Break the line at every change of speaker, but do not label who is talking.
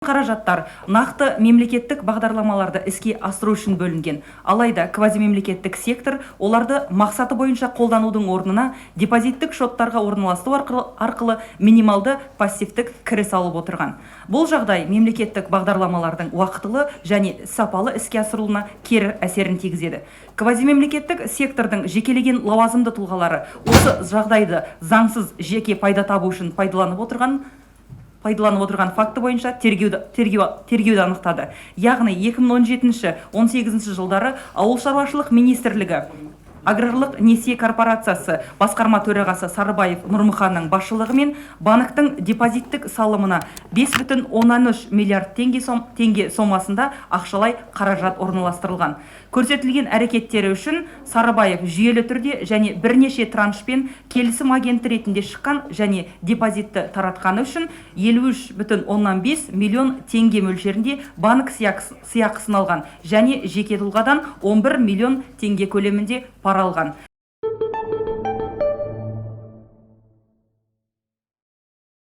Қаражаттар нақты мемлекеттік бағдарламаларды іске асыру үшін бөлінген. Алайда квазимемлекеттік сектор оларды мақсаты бойынша қолданудың орнына депозиттік шоттарға орналастыру арқылы минималды пассивтік кіріс алып отырған. Бұл жағдай мемлекеттік бағдарламалардың уақытылы және сапалы іске асырылуына кері әсерін тигізеді. Квазимемлекеттік сектордың жекелеген лауазымды тұлғалары осы жағдайды заңсыз жеке пайда табу үшін пайдаланып отырған факті бойынша тергеуді анықтады. Яғни 2017-18 жылдары Ауыл шаруашылық министрлігі Аграрлық несие корпорациясы басқарма төрағасы Сарыбаев Нұрмұханның басшылығымен банктің депозиттік салымына 5,3 миллиард теңге сомасында ақшалай қаражат орналастырылған. Көрсетілген әрекеттері үшін Сарыбаев жүйелі түрде және бірнеше траншпен келісім агенті ретінде шыққан және депозитті таратқаны үшін 53,5 миллион теңге мөлшерінде банк сыйақысын алған және жеке тұлғадан 11 миллион теңге көлемінде пара алған.